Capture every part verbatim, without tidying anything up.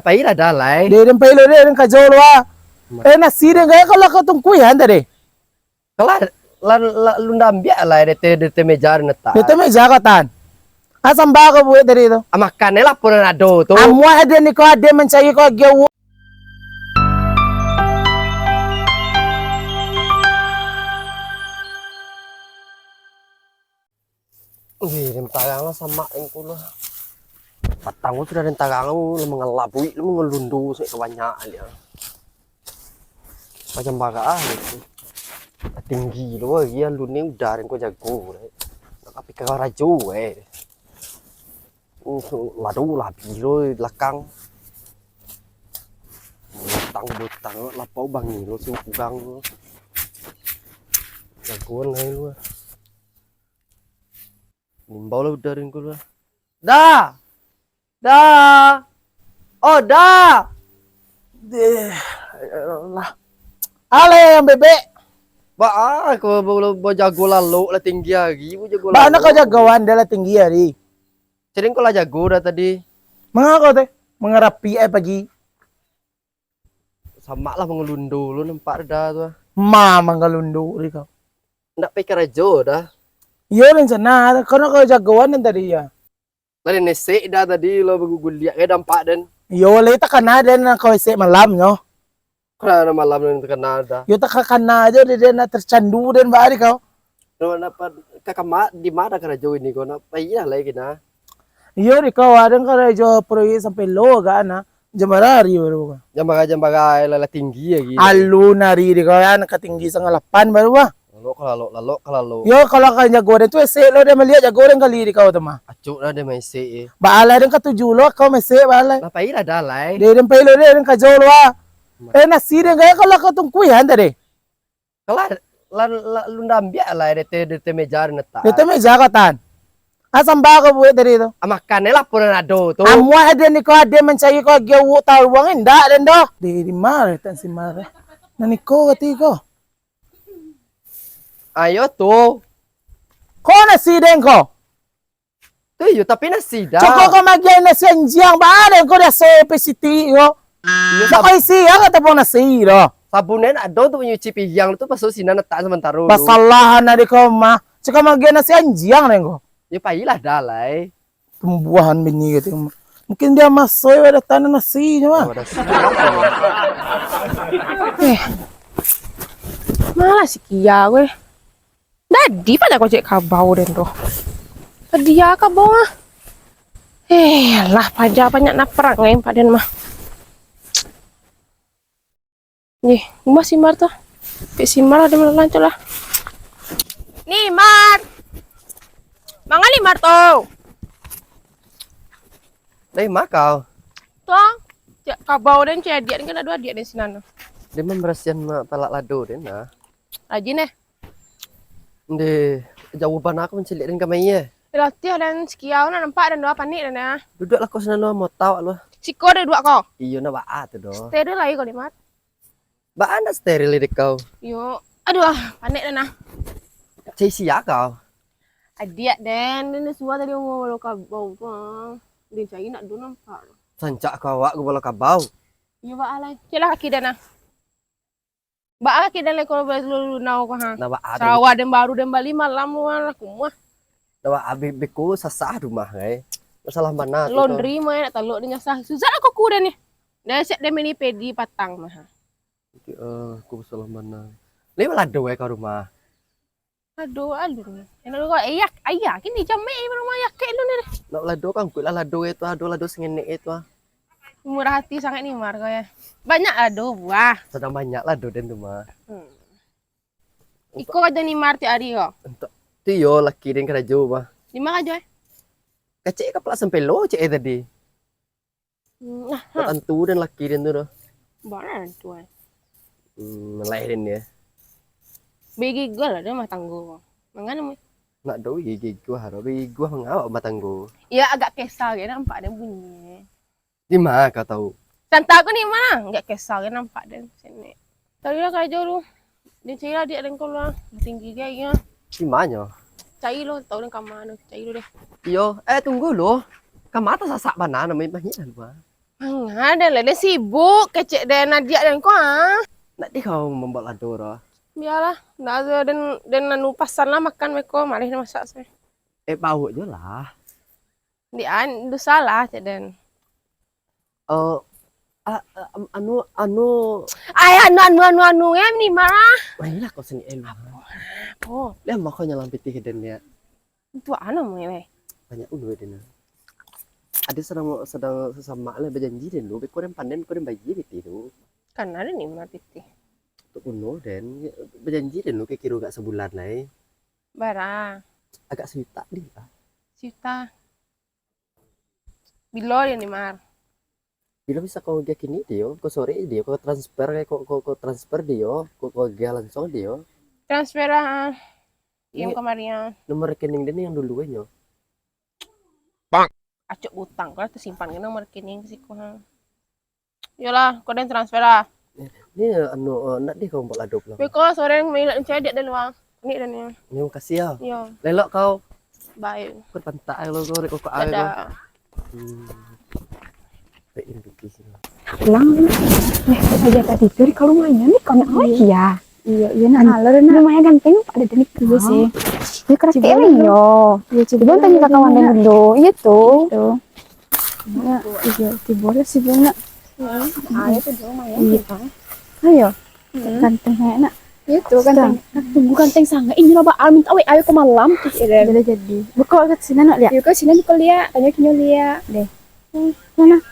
Pailah dah, lai. Deh, den pai lo, deh, den kajo lo, ah. Ma- Eh, nasi den gaya kalau kau tungkuihan tadi. Kalah, la, la, lu ndak ambiak lah, dete, dete meja den letak. Dete meja kau tan. Ah, samba kau buek tadi tu. Ah, makan lah pun ado tu. Amuah ade ni kau ade mancari kau agiah uang. Wih, den tarang lah samak den ko lah. Patang ko sudah den tarang, lah mangalabuik, lah mangalundo, sampai kabanyak dia. Macam bara ah itu. Tinggi lo, iya lu ni udah den ko jago lah. Nak tapi karajo eh. Uh, lado lah bilo belakang. Butang-butang lapau bangi lo si kurang lo. Jagoan lah lu. Limbau lah udah den ko lah. Da! Da! Oh, Da! Deh, ya Allah. Aleh yang bebek. Ba, ah, kau ba, ba, ba jago lalok lah tinggi hari, ba jago lalok. Ba, nak kau jagoan dah lah tinggi hari. Cering kau lah jago dah tadi. Manga kau teh? Mangarapi ai pagi. Samak lah mangalundo lo nampak dah tu. Ma mangalundo di kau. Ndak pai karajo dah. Iyo, rencana. Kau nak kau jagoan den tadi ya. Lah den esek dah tadi lo baguguliak kayak dampak den. Iyo, lai takana den nak kau esek malam nyo. Karano malam den takana dah. Yo takana ajo deh den nak tercandu den ba di kau. Lo nak pa-, ka kama-, di mana karajo ini kau nak pai lah lai kena. Iyo di kau, ado karajo proyek sampai lo agak ana. Jam bara hari baru. Jam bara, jam bara, lah, lah tinggi lagi. Alun hari di kau, ya, nak tinggi setengah lapan baru, ah. Lalok ka lalok, lalok ka lalok. Yo, kalau ka jago den tu, esek lo den maliek jago den kali di kau tu mah. Acuk lah den maesek, eh. Baalai den katuju lo, kau maesek baalai. Lah, pailah dah, lai. Deh, den pai lo, deh, den kajo lo, ah. Ma- Eh, nasi den gaya kalau kau tungkuihan tadi. Kalah, la, la, lu ndak ambiak lah, dete, dete meja den letak. Dete meja kau tan. Ah, samba kau buek tadi tu. Ah, makan lah pun ado tu. Amuah ade ni kau ade mancari kau agiah uwok taruang indak den doh. Di, di ma letak si Mar? Nah, niko kati kau. Ayo tu. Kau nasi den kau. Tu iyo, tapi nasi dah. Cokok kau magiah nasi anjiang, ba den kau dah sope siti kau. Iyo, nak sab- kau isi ya kata pun nasi dah. Sabun nak ado tu nyuci piriang tu, pasal sinan letak sementara dulu. Masalah anak di kau mah. Cakap magiah nasi anjiang den kau. Ya pailah dah lai. Pembuahan bini kata mah. Mungkin dia masoi wadah tanah nasi je mah. Oh, dah siap. Eh. Malah si Kia gue. Dadi pada kocek kabau den tu. Dia kabau ah. Eh, lah paja banyak nak perang ngai paden mah. Nih, rumah si Mar tu. Pek si Mar ada malam tu lah. Ni Mar. Mangali Mar tu. Dari ma kau? Tu ah. Cak kabau den cak adiak den kan ado adiak den sinan tu. Dia membersihan ma-, palak lado den lah. Rajin eh. Ndeh, jauah bana kau mancaliak den kamai eh. Latiah den sikiau nak nampak den doa panik den ah. Duduak lah kau sinan lo, motau lo. Siko den duduak kau. Iyo nak baa tu doh. Steril lai kau ni Mar. Baa nak steril di kau. Yo, aduh ah, panik den ah. Cai sia kau. Adiak den, den suah tadi umur lo kabau tu ah. Den cai nak do nampak. Sancak kau awak gubalo kabau. Iyo baa lai. Cek lah kaki den ah. Baa kaki den lai kalau boleh lu lunau ko ha. Nah, baa tu. Sarawa den baru den bali malam lu lah kumuah. Nah, baa abih beko sasah rumah ai. Masalah bana tu. Laundry mah nak talok den nyasah. Susah lah kuku den ni. Den siap den mini pedi patang mah. Eh, aku masalah bana. Lai balado ai ka rumah. Aduh, aduh. Enak lu kau, eh, yak, ayah, kini jamek eh, rumah yak kek lu ni deh. Nak lado kan, kuik lah lado itu, aduh, lado sengenek itu ah. Murah hati sangat ni Mar kau ya. Banyak lado buah. Sadang banyak lado den tu mah. Hmm. Iko aja ni Mar tiap hari kau. Entah. Tu yo laki den karajo mah. Di mana aja eh? Kacik kapala sampai lo cek eh tadi. Hmm, nah, ha. Tak tantu den laki den tu doh. Bana tu ai. Hmm, lain ya. Begigol lah dia rumah tanggo. Mangano meh? Nak do begigol haro, begigol mangawak rumah tanggo. Ya agak kesal ya nampak dia bunyi. Di mana kau tahu? Santa aku ni mana? Agak kesal ya nampak dia sini. Tadi lah karajo tu. Dia cari lah dia dengkol lah. Tinggi dia ya. Di mana? Cari lo, tahu dengkol mana. Cari lo deh. Iyo, eh tunggu lo. Kamata sasak bana namanya banyak lah luar. Manga den lai, den sibuk kecek den adiak den ko, ah. Nak di kau mambuek lado tu? Bialah, ndak ado den, den anu pasan lah makan beko, maleh den masak se. Eh, baok jo lah. Di an, dusalah cek den. Eh, a-, a-, anu, anu. Ai, anu, anu, anu, anu, eh, ni marah. Marilah kau sini, eh, lu. Oh. Lah, mako nyalang pitih den liak. Untuak a namo e, weh? Banyak ulu den. Ado sadang, sadang sasamak lah bajanji den lu, beko den panen, beko den bayia pitih tu. Kan ado ni ma pitih. Untuak bunuh den, bajanji den lu kiro-kiro agak sabulan lai. Bara? Agak sajuta deh lah. Sajuta. Bilo den ni, Mar? Bilo bisa kau agiah kini dio, kau sore dio, kau transfer, kau, kau, kau transfer dio, kau, kau agiah langsung dio. Transfer lah, ah. Kirim kamari, ah. Nomor rekening den yang dulu nyo. Acok utang, kau lah tasimpan ka nomor rekening ka siko, ha. Iyolah, kau den transfer lah. Ni anu, eh, nak di kau mambuek lado pulang. Beko sore main nak cari den luang. Ni den ni. Ni makasih ya. Iyo. Lelok kau. Baik. Kau pantak ai lo kau, rek kokok ai kau. Dadah. Hmm. Rek ini pikir sini. Pulang. Eh, saja tadi tu di kalau mainan ni kau nak lagi ya? Iyo, iyo nak. Alor nak. Lumayan ganteng pada tadi. Iyo sih. Dia karatik lah iyo. Iyo, cuba tanya ka kawan den dulu. Iyo tu. Iyo. Nak, iyo, tibo lah sih nak. Ah, itu dulu lumayan sih, Bang. Ayo. Ganteng sangaik nak. Iyo tu ganteng. Tunggu ganteng sangaik. Inilah Baal minta W A ko malam tu. Jadi, jadi. Beko ka siko nak liak. Iyo ka siko beko liak. Tanyo kinyo liak. Deh. Mana?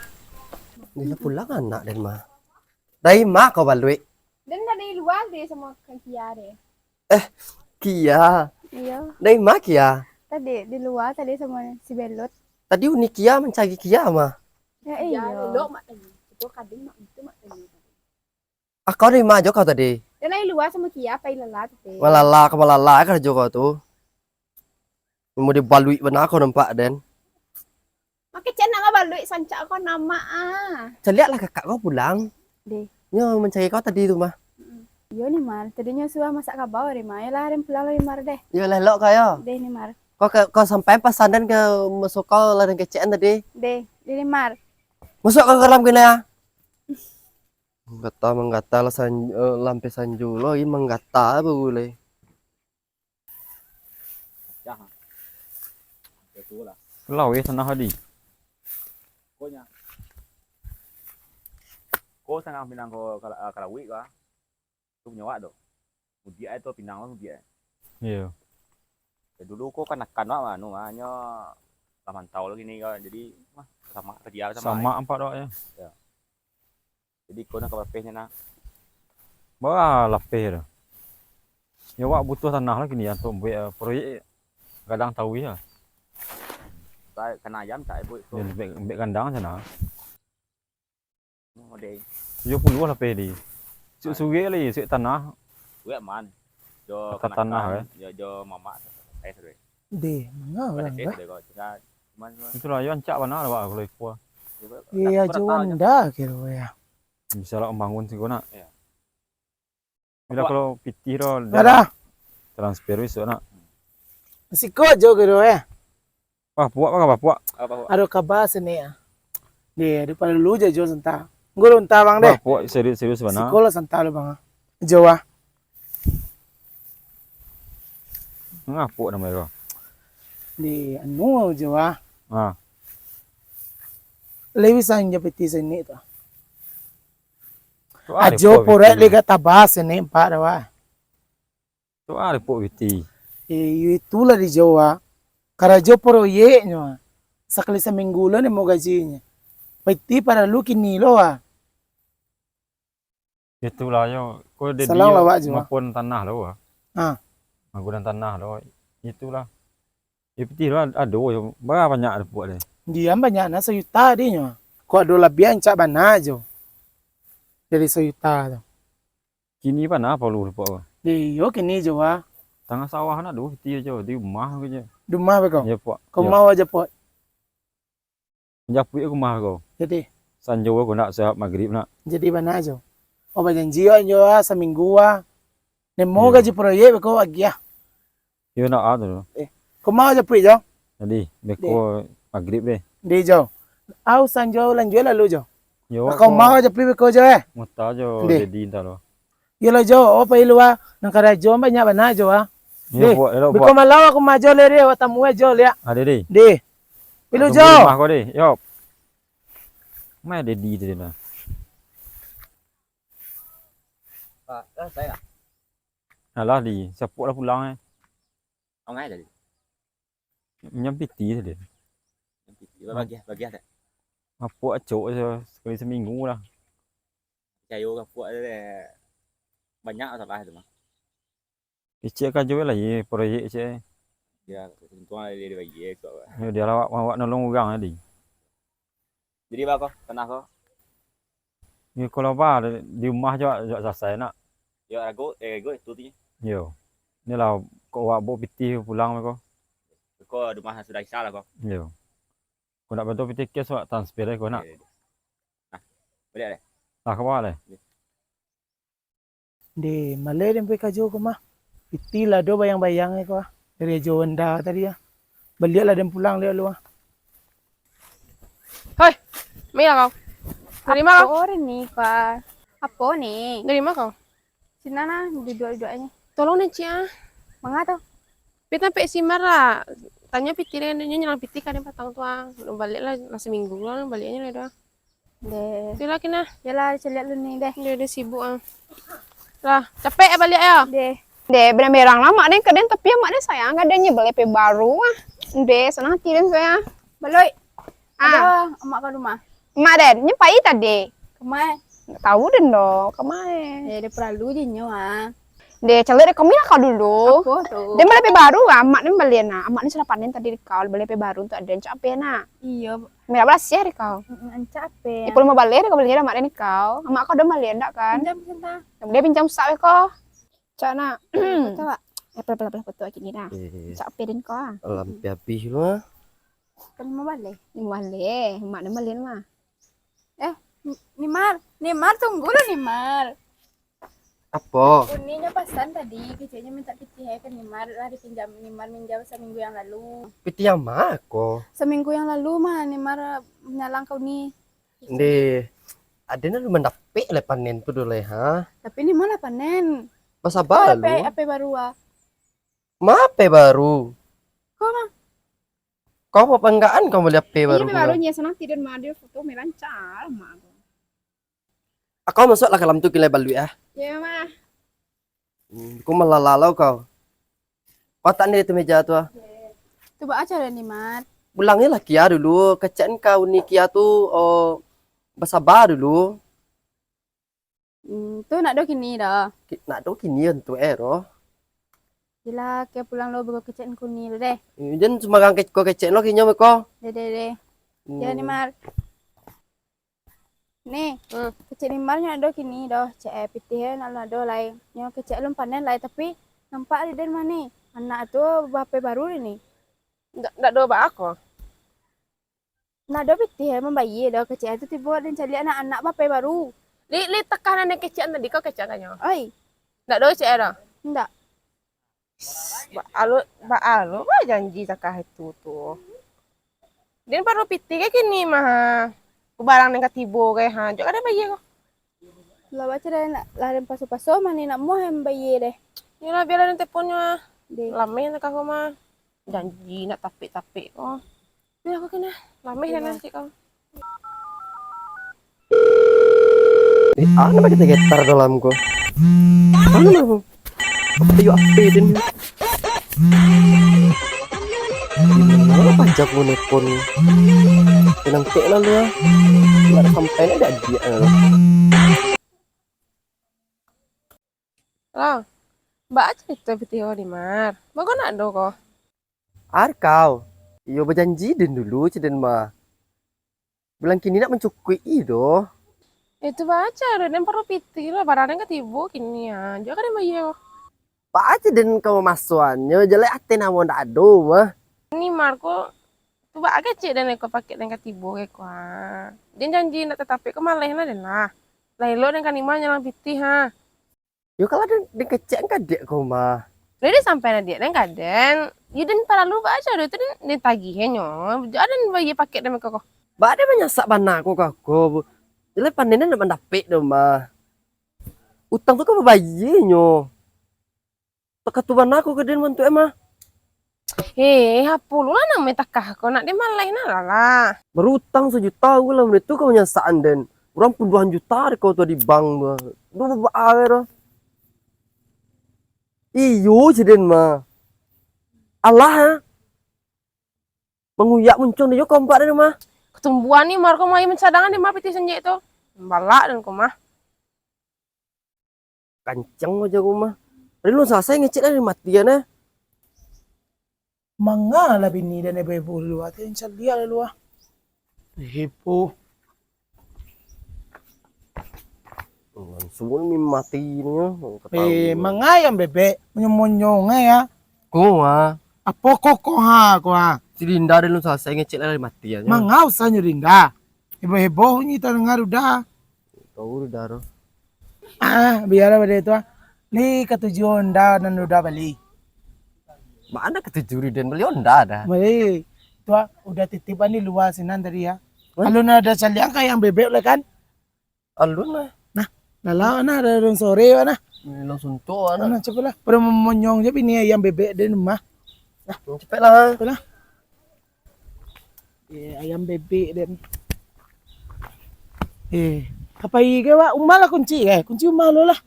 Dia pulang anak den mah. Dari ma kau baluik? Den dari lua deh samo Kia deh. Eh, Kia. Iyo. Dari ma Kia? Tadi di lua tadi samo si Belut. Tadi uni Kia mancari Kia mah. Ya, iyo. Elok mak tadi. Itu kadin mak itu mak tadi. Ah, kau dari ma jo kau tadi? Den dari lua samo Kia, pai lala tu teh. Malala, kau malala karajo kau tu. Mau dibaluik bana kau nampak den. Makecek nak baluik sancak kau nama ah. Caliaklah kakak kau pulang. Deh. Nyo mancari kau tadi tu mah. Iyo ni Mar, tadinyo sudah masak kabau deh Mar. Yolah, den pulang lah ni Mar deh. Iyo lah, elok kau yo. Deh ni Mar. Kau, kau, kau sampai pasan den ka masuk kau lah den kecekan tadi. Deh, deh ni Mar. Masuk kau ka dalam kini ya. Manggata, manggata lah san-, eh, lampeh sanjo lo, ih, manggata baru lai. Dah. Betul lah. Laweh tanah tadi. Ko nya. Ko tanah pinang ko kala-, kalawik ka. Tu punyo awak tu. Mudiak ai tu pinang lah mudiak ai. Iyo. Ya, dulu ko kanakan awak anu mah, nyo lah mantau lagi ni ka. Jadi, mah, sama kerja sama. Sama ampat awak ya. Ya. Jadi, ko nak ka lapeh nyo nah. Bara lapeh tu. Yo, awak butuh tanah lah kini untuak buek, eh, proyek gadang tawi lah. Sa-, kana ayam tak buek ko. Yo, buek, buek kandang sana. Oh, deh. Tujuah puluah lapeh di. Sik surek lai, sik tanah. Buek man. Jo kanakan, tanah, eh. Jo, jo mamak. Eh, sudah. Deh, manga urang tu? Itulah, yo rancak bana lah, Wak, kalau iko. Iya, jo anda kiro ya. Bisa lah mambangun siko nak. Iyo. Bila kalau pitih doh, dah. Transfer bisuak nak. Siko jo kiro ya. Wah, puak, Bang, apa puak? Ado kaba sini ya. Deh, ado paralu jo jo santa. Ngulu unta, Bang, deh. Wah, puak, serius, serius bana. Siko lah santa lo, Bang. Jo ah. Ngapuk namo ko? Di anu jo ah. Ha. Lewi sanjo piti sini tu. Tu ah, ajo repot porek piti. Lega tabas sini empat dah, wah. Tu ah, repot piti. Eh, itulah di jo ah. Karajo proyeknyo ah. Sakali saminggu lo nemo gajinyo. Piti paralu kini lo ah. Itulah yo, ko Dedi salang lawak jo, ah. Mapun tanah lo, ah. Ha. Magunan tanah lo. Itulah. Yo pitih lo ado yo. Bara banyak ado puak deh. Diam banyak nah, sajuta dinyo. Ko ado labiah ancak bana jo. Dari sajuta tu. Kini bana paralu puak ko? Iyo, kini jo, ah. Tangah sawah nah ado pitih jo, di rumah ko jo. Di rumah beko? Iyo, puak. Ko rumah ajo, puak. Japuik aku mah ko. Jadi. Sanjo ko nak, sahab magrib nak. Jadi bana jo. Oh, bajanji yo, yo, ah, saminggu, ah. Nemo gaji proyek beko agiah. Yo nak, ah, tu. Eh, ko mah japuik jo. Jadi, beko magrib deh. Di jo. Au sanjo lanjut lalu jo. Yo, ka rumah ko Japri beko jo, eh. Muta jo Deh. Dedi ntah lo. Yo lah jo, oh, pai lu ah. Nan karajo banyak bana jo ah. Yo, Deh, buek, elok beko buek. Malau aku majo le, Deh, awak tamu ajo liak. Ade, Deh. Deh. Pai lu jo. Tunggu rumah ko, Deh. Yo. Mai Dedi tadi lah. Pak, lah, saya lah. Alah, Di. Siapo lah pulang, eh? Ongai tadi. Nyam piti tadi. Nyam piti. Bagiah, bagiah tak? Apo acok se-, sekali seminggu lah. Cayo ka puak tu deh. Banyak masalah tu mah. Kecek ka jual lah, ye, proyek cek. Ya, untung lah dia dibagi, eh, kau. Ya, dia lah awak, awak nolong urang tadi. Jadi, ba ko, tanah ko? Ni kalau ba, di rumah jo, jo selesai nak. Yo, rago, eh, rago itu tu. Yo. Ni lah, kok awak bawa pitih pulang ko. Ko rumah sudah isa lah ko. Yo. Kok nak bantu pitih kes, awak transfer ko nak. Oke. Nah, baliak deh. Lah, ka bawah deh. Deh, maleh den pai karajo ko mah. Pitih lah do bayang-bayang ko ah. Dari Ajo Wanda tadi ah. Baliak lah den pulang liak lu ah. Hoi, mari lah kau. Dari ma kau? Apo ni, Kak? Apo ni? Dari ma kau? Sinan ah, duduak-duduak aja. Tolong den, Cik ah. Manga tu? Pai tampek si Mar lah. Tanyo pitih den, nyo nyalang pitih ka den patang tu ah. Baliak lah, lah saminggu lah, baliaknyo lah doh. Deh. Yolah, Kinah. Yolah, caliak lu ni, deh. Deh, deh, sibuk ah. Lah, capek ya baliak ya? Deh. Deh, berang-berang lah mak den ka den, tapi mak den sayang ka den, nyo bali H P baru ah. Deh, sanang hati den sayang. Baloik. Ah. Aduh, amak ka rumah. Mak den, nyo pai tadi. Kemai? Ndak tahu den doh, kemai. Eh, dia perlu je nyo ah. Deh, caliak dek kami lah kau dulu. Apo tu? Den bali H P baru ah, mak den bali nah. Mak den sudah panen tadi di kau, bali H P baru untuk aden, cak ape nak? Iyo. Merah balasiah di kau. Mm-mm, cak ape? Ipul limo baleh di kau bali dah mak den di kau. Mak kau dah bali ndak kan? Pinjam sebentar. Dia pinjam sak ko. Cak nak. Foto, Wak. Eh, pelan-pelan foto kini dah. Eh. Cak ape den kau ah? Lampi habis lu ah. Kan limo baleh. Limo baleh, mak den bali mah. Eh, Ni-, Nimar, Nimar, tunggu lu, Nimar. Apo? Uni nyo pasan tadi, keceknyo minta pitih ka Nimar, lah dipinjam, Nimar minjam saminggu yang lalu. Pitih yang ma ko? Saminggu yang lalu mah, Nimar nyalang ka Uni. Ndeh, aden lah mandapek lai panen tu doh lai, ha? Tapi Nimar lah panen. Basaba lu. Ape, ape baru ah? Ma ape baru? Ko mah. Kau apo panggaan kau bali ape baru? Iyo, baru nyo sanang tidur mah, dia foto melancar mah. Kau masuaklah ka dalam tu, kilai baluik ah. Iyo mah. Hmm, kau malalalau kau. Kau tak ni di tu meja tu ah. Tu baa caro ni, Mat? Pulangilah Kia dulu, kecek kau ni Kia tu, oh, basaba dulu. Hmm, tu nak do kini dah. Ki-, nak do kini tu eh, roh. Yolah, Kia pulang lo, bago kecek kau ni lo deh. Eh, jan sumarang ke-, kau kecek lo kinyo beko. Deh, deh, deh. Hmm. Yo, Nimar. Ni, hmm. Kecek Nimar nyo nak do kini doh, cek eh, pitih eh, nak, nak do lai. Nyo kecek alun panen lai, tapi nampak di den mah ni. Anak tu ba H P baru ni. Ndak, ndak do baa ko. Nak do pitih eh, mambayia doh, kecek eh tu tibo den caliak anak-anak ba H P baru. Li, li takah nan den kecek tadi, kau kecek kanyo. Oi. Ndak do kecek eh doh? Ndak. Baa lo, baa lo bajanji takah itu tu. Den paralu pitih ka kini mah. Barang den ka tibo ka, ha, jo ka den bayia ko. Lah baco deh, nak, lah den paso-paso mah ni, nak muah den bayia deh. Yolah, bialah den teleponnyo ah. Deh. Lameh takah ko mah. Janji nak tapek-tapek ko. Yo, aku kena. Lameh dah nasib kau. Eh, anu bagi getar dalam ko. Anu lah, Bang. Ayo, ape den? Gimana pajak mo nelpon? Tenang tek lah lu, ah. Ndak sampai lah, dak dia, ah. Lah, baa carito pitih ko, Nimar? Bago nak do ko? Ar kau, iyo bajanji den dulu, ceh den mah. Bulan kini nak mancukuik i doh. Itu baco, den paralu pitih lah, barang den ka tibo kini ah. Jo ka den bayia ko. Baa ceh den ka mamasuannyo, jalai ateh namo ndak ado mah. Nimar ko, tu baa kecek den ko pakek den ka tibo ko ah. Den janji ndak tatapek ko maleh lah den lah. Lah elok den ka Nimar nyalang pitih ha. Yo, kalau den, den kecek kan diak ko mah. Lah, den sampai lah diak den ka den. Yo, den paralu baa caro tu den, den tagih nyo. Jo den bayia pakek den ko ko. Baa den manyasak bana ko ka ko. Jaleh panen ndak mandapek doh, mah. Utang tu kan babayianyo. Takah tu bana ko ka den bantuak e, mah. Eh, apo lu lah nang main takah ko, nak dimaleh nah lah lah. Barutang sajuta ko lah, mah, tu ka manyasakan den. Urang puluahan juta dek kau tu di bank tu. Duh, babaa tu. Iyo, si den mah. Alah, ha? Manguyak muncuang di jo kompak den mah. Katumbuan ni, marko main mancadangan di mah pitih sanjek tu. Balak den ko mah. Kancang aja rumah. Tadi lu salasai ngecek lah, mati kan, eh. Manga lah bini dan ibu-ibu di lua tu, yang caliak lah lua. Ibu. Langsung ni mati ni, ya. Eh, manga ayam bebek, monyong-monyong, eh, ya. Ko, ah. Apo ko, ko, ha, ko, ha? Si Dinda dan lu salasai ngecek lah, mati aja. Manga usah nyo Dinda. Heboh-heboh ni tadengar udah. Tahu udah tu. Ah, biarlah pada itu, ah. Ni katuju Honda nan udah bali. Mana katuju di den bali Honda dah? Bali. Tu, ah, udah titipan di lua sinan tadi, ya. Hah? Alun ada caliak ka ayam bebek lah kan? Alun lah. Nah, lalau nah, ada urang sore, wak, nah. Bilang suntuk, wak, nah. Nah, cepatlah. Pada momonyong je bini ayam bebek di rumah. Nah, cepatlah. Cepatlah. Eh, ayam bebek den. Eh, ka pai ke, wak? Umah lah kunci, eh. Kunci umah lo lah.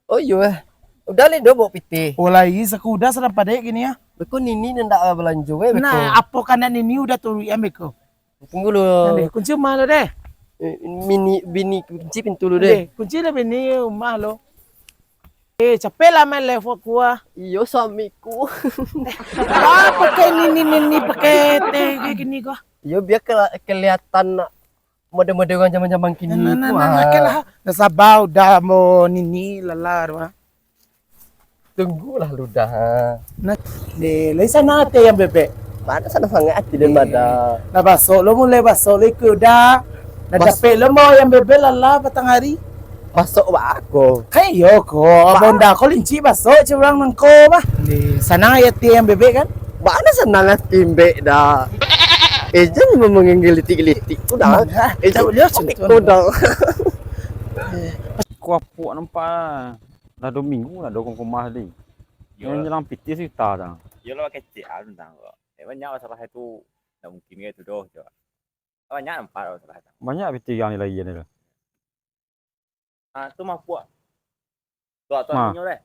Oh, iyo, eh. Udah lai do bawa pitih. Oh, lai, sakuda sadang padek kini, ah. Beko nini nan ndak balanjo, eh, beko. Nah, apo kandak nini udah turuik an beko? Tunggu lu. Nah, deh, kunci umah lo deh. Eh, mini, bini kunci pintu lu deh. Deh, kunci lah bini umah lo. Eh, capek lah main level ku, ah. Iyo, suamiku. Apo pakai nini, nini pakai teh kayak gini ko? Iyo, biar kela-, kelihatan mode-mode urang zaman-zaman kini. Nah, nah, tu, nah, ah. Oke lah. Dah sabar udah mo nini lalar, wah. Tunggulah ludah, ah. Nah, deh, lai sanang ati ayam bebek. Mana sanang sangaik ati den, eh, bada. Lah basok lo, mulai basok lo iko udah. Lah bas- dapek lo mo ayam bebek lalar patang hari. Basok baa ko? Kan iyo ko, ba- bonda ko lincik basok, cik urang nangko bah. Deh, sanang ati ayam bebek kan? Bana sanang ati mbek dah. Eh, jan memang gelitik-gelitik tu dah. Nah, eh, tak boleh macam tu. Ko dah. Ko apuak nampak lah. Lah duo minggu lah duo ka rumah tadi. Yo. Nan jalan pitih sajuta dah. Yo lah kecek ah tantang ko. Eh, banyak masalah itu. Ndak mungkin ka itu doh, cok. Banyak nampak masalah itu. Banyak pitih yang lain ni lah. Ah, tu mah puak. Tuak-tuak inyo deh.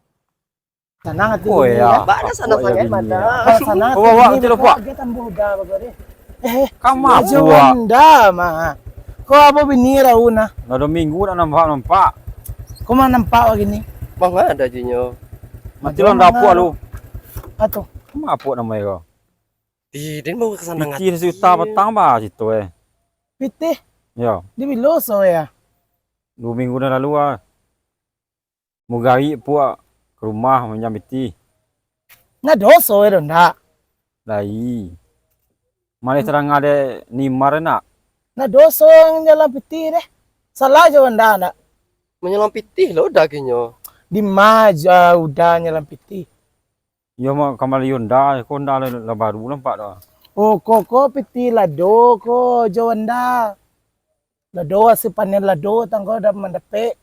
Sanang ati bini, ya. Bak dah sanang sangaik bini, mada. Sanang ati bini, bawa tu lo, puak. Dia tambah udah bagai deh. Eh, kama puak? Jawanda mah. Ko apo bini rau nah? Lah duo minggu dak nampak-nampak. Ko mah nampak wak kini. Manga ado jinyo. Mati lah dapua lu. Apo tu? Kama puak namo ko? Ih, den mau ka sanang ati. Pitih sajuta patang bah situ eh. Pitih? Yo. Di bilo so ya? Duo minggu nan lalu ah. Mugarik puak ka rumah manjam pitih. Ndak doso weh do ndak? Lai. Maleh tadanga dek Nimar ndak? Ndak doso manjalang pitih deh. Salah jo Honda ndak? Manjalang pitih lah Uda kinyo. Dima jo Uda manjalang pitih? Iyo mak, ka mali Honda, ko Honda lah, lah baru nampak tu. Oh, ko, ko pitih lado ko jo Honda. Lado, hasil panen lado, tangko dah mandapek.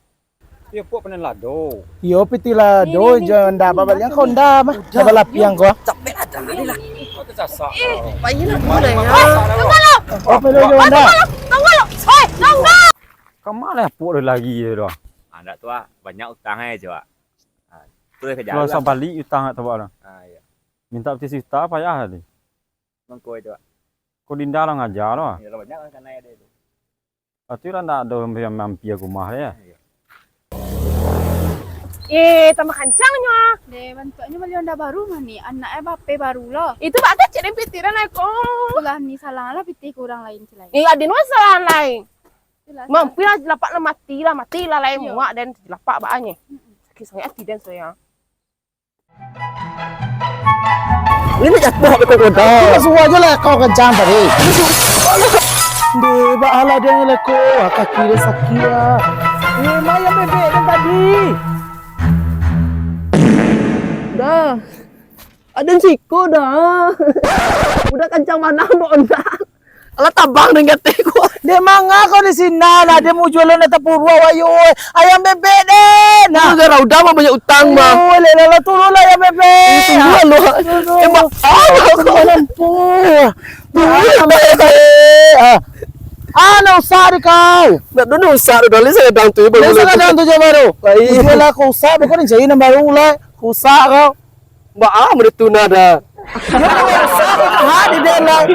Iyo, puak panen lado. Iyo, pitih lado, ni, ni, jo ni, Honda, ni, babalian ni, ka Honda mah. Uda. Babalapiang ko. Capek lah, dah, ni lah. Kau tersasak. Eh, payah lah, boleh ya. Tunggu lu. Oh, payah jo Honda. Tunggu lu. Hei, tunggu. Ka ma lah puak lagi ye dah. Ah, ndak tu ah, banyak utang eh, Jo. Ah, tu lah ka jalan. Kalau sabalik utang ndak tabak lah. Ah, iyo. Minta pitih sajuta payah tadi. Mangko itu, Pak. Ko Dinda lah ngaja lo, ah. Iyo, lah banyak kan kanai ado tu. Pasti lah ndak ado yang mampia ka rumah deh. Iyo. Eh, tambah kancangnyo. Deh, bantuaknyo bali Honda baru mah ni. Anak eh bape baru lo. Itu bak kecek deh pitih dan aku. Itulah ni salah lah pitih ka urang lain cilain. Eh, adin mah salah lain. Itulah. Mampia lah jelapak lah mati lah, mati lah lain. Iyo. Muak dan jelapak baanyo. Mm-mm. Sakik sangaik ati dan sayang. Ini jatuah betul-betul. Langsung aja lah kau kencang tadi. Deh, baalah dia ni leko, kaki dia sakit ah. Eh, mayam bebek kan tadi. Dah. Ada siko dah. Udah kencang mana, Mbok Ondak? Lah tabang dengan teh ko. Dek manga kau di sinan, lah dek mau jualan atau purua wayo. Ayam bebek deh. Nah. Gara udah mah banyak utang mah. Oh, leh, leh, leh, turun lah ayam bebek. Turun lah. Turun. Eh, mak, ah, mak, kau nampu. Turun lah ayam bebek. Ah. Ah, nak usah deh kau. Nak dulu usah dulu, leh saya dang tu. Leh saya dang tu je baru. Baik. Jual lah kau usah, bukan cari yang baru lah. Kau usah kau. Ba ah, mode tuna dah. Ha, di dalam.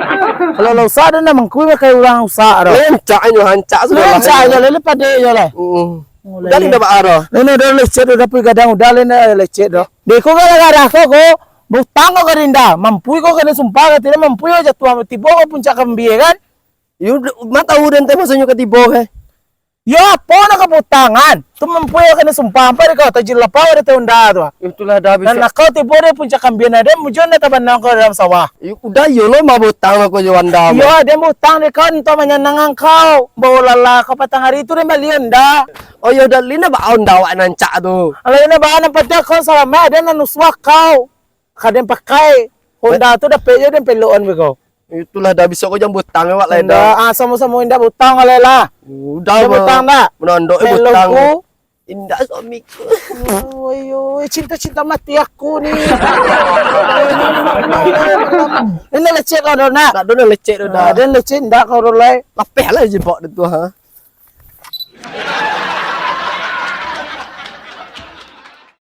Kalau lah usah dah, nak mangkui pakai urang usah dah. Lencak nyo, hancak sudah lah. Lencak nyo, lele padek nyo lah. Mm. Oh, udah lah, ni dah ba ah dah. Ni, ni udah lecet, udah pui gadang, udah lah, ni lecet dah. Dek ko gara-gara ko, ko butang ko ka dinda. Mampu ko kena sumpah, ka tidak mampu yo jatuah tibo ko puncak kambie kan. Yo, ma tahu den teh masonyo ka tibo, eh. Yo, apo nak ka butangan? Tu mampu yo kena sumpah, ampai dek kau tajil lapau dek teh unda tu. Itulah dah. Nan bisa. Nak kau tibo dek puncak kambie, ade mujuan dek tabanang kau dalam sawah. Yo, udah yo lo, ma butang aku jo anda. Yo, ade butang dek kau, untuk manyanangan kau. Bawa lala kau patang hari tu, den bali unda. Oh, yo udah, lina ba unda awak nancak tu. Alah, lina ba, nan penting kau salamaik, ade nan usuah kau. Ka den pakai. Honda tu dapek jo den pelokan beko. Itulah dah, bisa ko jan butang awak lah dah. Indak, ah, samo-samo indak butang lah lah. Udah. Indak butang dah. Menandok eh butang. Pelokku. Indak suamiku. Oi, oi, cinta-cinta mati aku ni. Ini lecet lah dah nak. Nak dah lecet dah. Ah, dia lecet indak kau dah lai. Lapeh lah jebak dia tu ha.